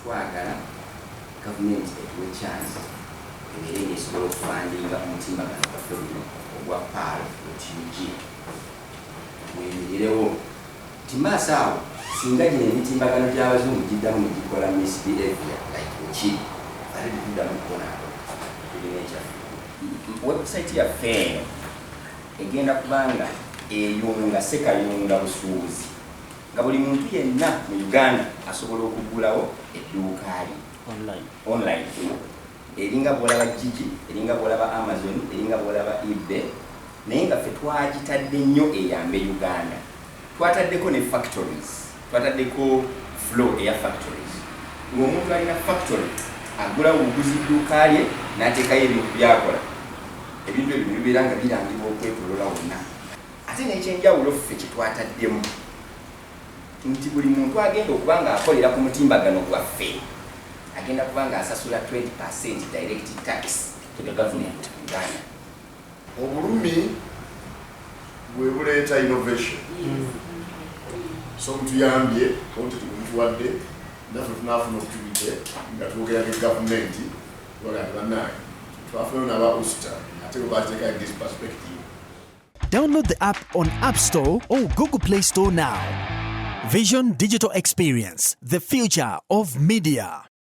Twagala gavumenti etuwe chance ebeere ng'esobola okufundinga omutimbagano gwaffe guno ogwa pearl.ug, guyimirirewo nti maaso awo singa gino emitimbagano gy'abazungu giddamu ne gikola misbehavior like wekiri, ate tetuddamu kubonaabona, tulina ekyaffe. Website yaffe eno egenda kubanga eyunga sekayunga busuubuzi, nga buli muntu yenna mu Uganda asobola okugulawo edduuka lye online. Online, eringa bwolaba Jiji, eringa bwolaba Amazon, eringa bwolaba eBay, naye nga ffe twagitadde nnyo eyambe Uganda. Twataddeko ne factories, twataddeko flow eya factories, ng'omuntu alina factory agulawo buguzi dduuka lye n'ateekayo ebintu byakola. Ebintu ebyo ne bibeera nga birangibwa okwetolola wonna. Ate n'ekyenjawulo ffe kye twataddemu nti buli muntu agenda okuba ng'akolera ku mutimbagano gwaffe agenda kuba ng'asasula 20% direct tax to the government of Uganda. Obulumi bwe buleeta innovation, so mutuyambye content gwemutuwadde, naffe tunafuna opportunity nga twogera ne gavumenti baga nti bannange twafunayo naba usta ate bwe bateeka in this perspective. Download the app on App Store or Google Play Store now. Vision Digital Experience, the future of media.